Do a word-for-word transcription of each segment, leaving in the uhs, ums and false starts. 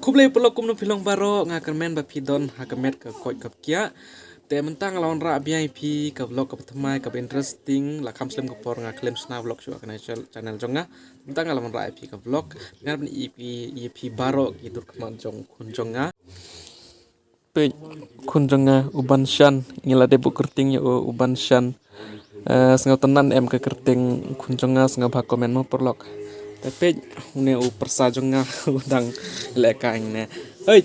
Khublei paralok, kumno phi long baroh, nga kyrmen ba phi don ha ka met ka koit ka kiad. Te mynta nga la wanrah biang ïa phi ka vlog kaba thymmai kaba interesting, la kham slem ka por nga khlem shna vlog shuh ha kane channel jong nga. Mynta nga la wanrah ïa phi ka vlog, nga ban ïa phi, ïa phi baroh ki dur khmat jong khun jong nga. Peit, khun jong nga u Banshan, ngi la dep buh kyrteng ïa u, u Banshan. Eh, sngewtynnat em ka kyrteng khun jong nga, sngewbha comment mo paralok. Te peit, une u pyrsa jong nga u dang lehkai ne. Hei,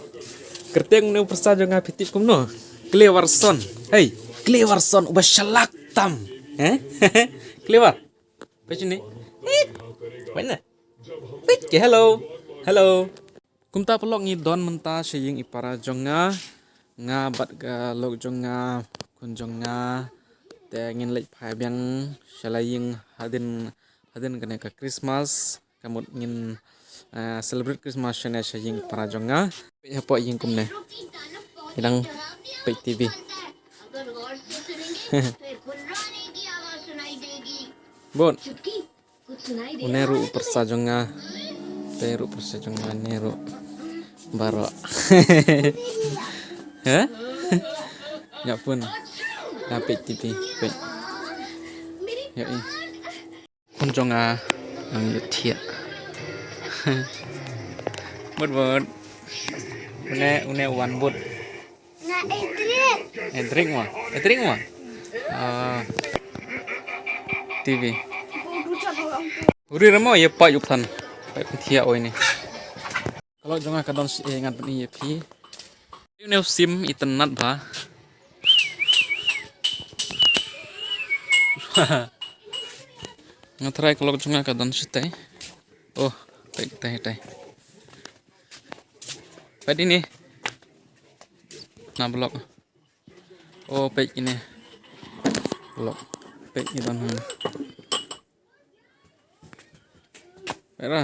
kyrteng une u pyrsa jong nga phi tip kumno? Cleverson. Hei, Cleverson uba shalak tam. Eh? Clever. Peit sini. Hei. Mana? Peit ke, hello. Hello. Kumta paralok ngi don mynta sha ïing ïa para jong nga. Nga bad ka lok jong nga, khun jong nga. Te ngin leit phai biang sha la ïing hadien, hadien kane ka Christmas. Ka mut ngin, eh, celebrate Christmas shane sha ïing ïa para jong nga. Peit hapoh ïing kumne. Ngi dang peit T V. Bun. Une ruh u pyrsa jong nga. Te ruh u pyrsa jong nga, une ruh. Baroh. Heh? Nga pun. Nga peit T V, peit. Ïohi. Khun jong nga nang ïohthiah. Mut mut. Une, une wan but. Nga Edric. Edric ma? Edric ma? Ah. T V. Uri remo ye pa yuk than. Pa yuk thia oi ni. Ka lok jong nga ka don shi e ngan pyni ïa phi. Une u sim itynnat bha. Nga tharai ka lok jong nga ka don shi tai. Oh, tai tai tai. Peit ini. Na blok. Oh, peit ini. Blok. Peit ini don. Peit ra.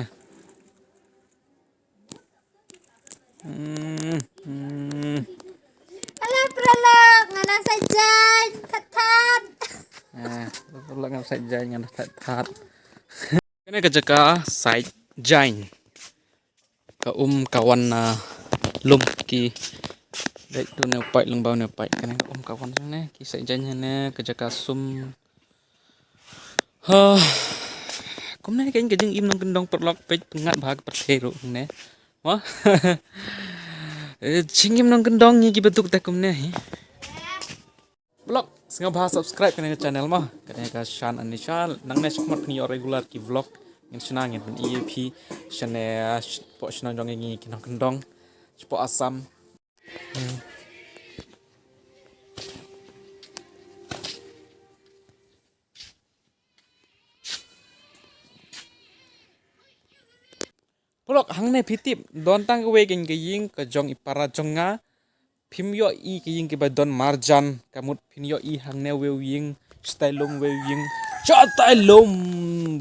Hmm, hmm. Hello, paralok, nga nang sait jaiñ, that that. Eh, paralok, nga nang sait jaiñ, nga nang that that. Kane ka jaka sait jaiñ. Ka um ka wan na lum ki. Dei tu ne u paid lyngba ne u paid kane ka um ka wan ne ki sait jaiñ ne ka jaka sum. Ha. Kumne ka jingim nongkyndong paralok peit pyngngad bha ka pyrthei ruh ne. Wah. Eh, jingim nongkyndong ngi ki baduk ta kumne hi. Paralok, sngewbha subscribe kane ka channel mo. Kane ka Shan and Nisha, nangne shakhmat phin ïoh regular ki vlog. Ngin shna ngin pyni ïa phi shane, ah, sh-, pok shnong jong ngi ki nongkyndong. Shapoh Assam. Hmm. Paralok, hangne phi tip, don tang kawei ka ïing ka jong i para jong nga. Phim ïohi ka ïing kiba don marjan, ka mut phin ïohi hangne wei u ïing, shatai lum wei u ïing, shatai lum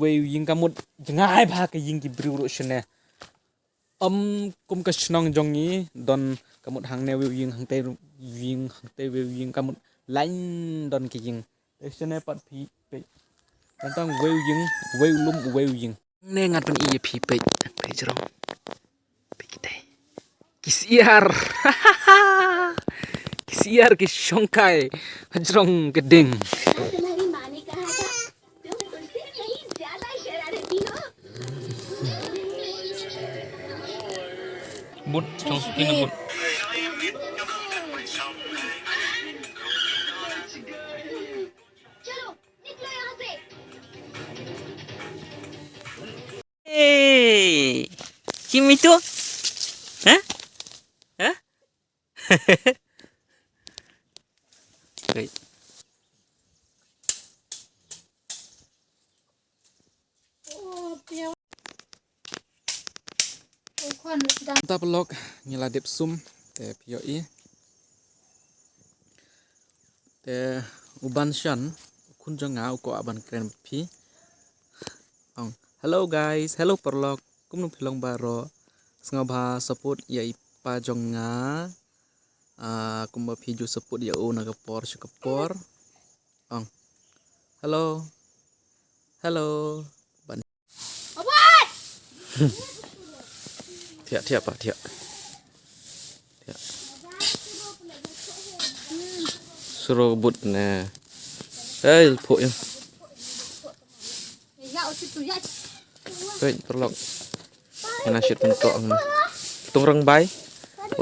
wei u ïing, ka mut jngai bha ka ïing ki briew ruh shane. Ym kum ka shnong jong ngi, don ka mut hangne wei u ïing, hangtei ïing, hangtei wei u ïing, ka mut lain don ka ïing. Te shane pat phi peit. Tang tang wei u ïing, wei u lum, wei u ïing. Ne ngan pyni ïa phi peit, peit jrong. Peit kitai. Ki syiar. Ki syiar ki shongkai. Jrong ka ding. But, jrong suki na but. Hey, kim itu? Hah? Hah? Wait. Mynta paralok ngi la dep sum te phi ïohi. Te u Banshan, u khun jong nga u kwah ban kren bad phi. Ong, hello guys, hello paralok, kumno phi long baroh? Sngewbha support ïa i pa jong nga. Ah, kumba phi ju support ïa u na ka por sha ka por. Ong. Hello. Hello. Ban- Thiah, thiah pa, thiah. Suro but ne. Hei, pok ya. Hei, perlok. Ina shit tungtok ma. Tung rengbai.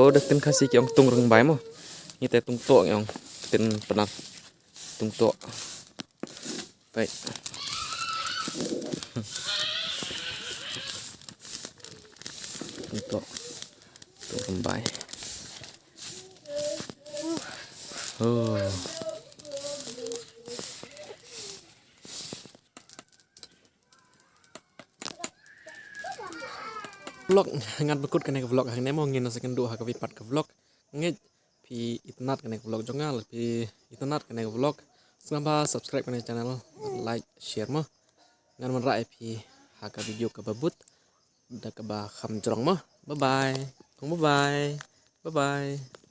Oh, da ktien Khasi ki ong tung rengbai mo. Ngi te tungtok ngi ong. Ktien Pnar. Tungtok. Hei. Tungtok. Tung rengbai. Oh. Vlog ngan pynkut kane ka vlog hangne mo, ngin sa ïakynduh ha kawei pat ka vlog. Ngeit phi itynnad kane ka vlog jong nga, lada phi itynnad kane ka vlog, sngewbha subscribe kane ka channel, like, share mo. Ngan wanrah ïa phi ha ka video kaba bud da kaba kham jrong mo. Bye bye. Ong bye bye. Bye bye.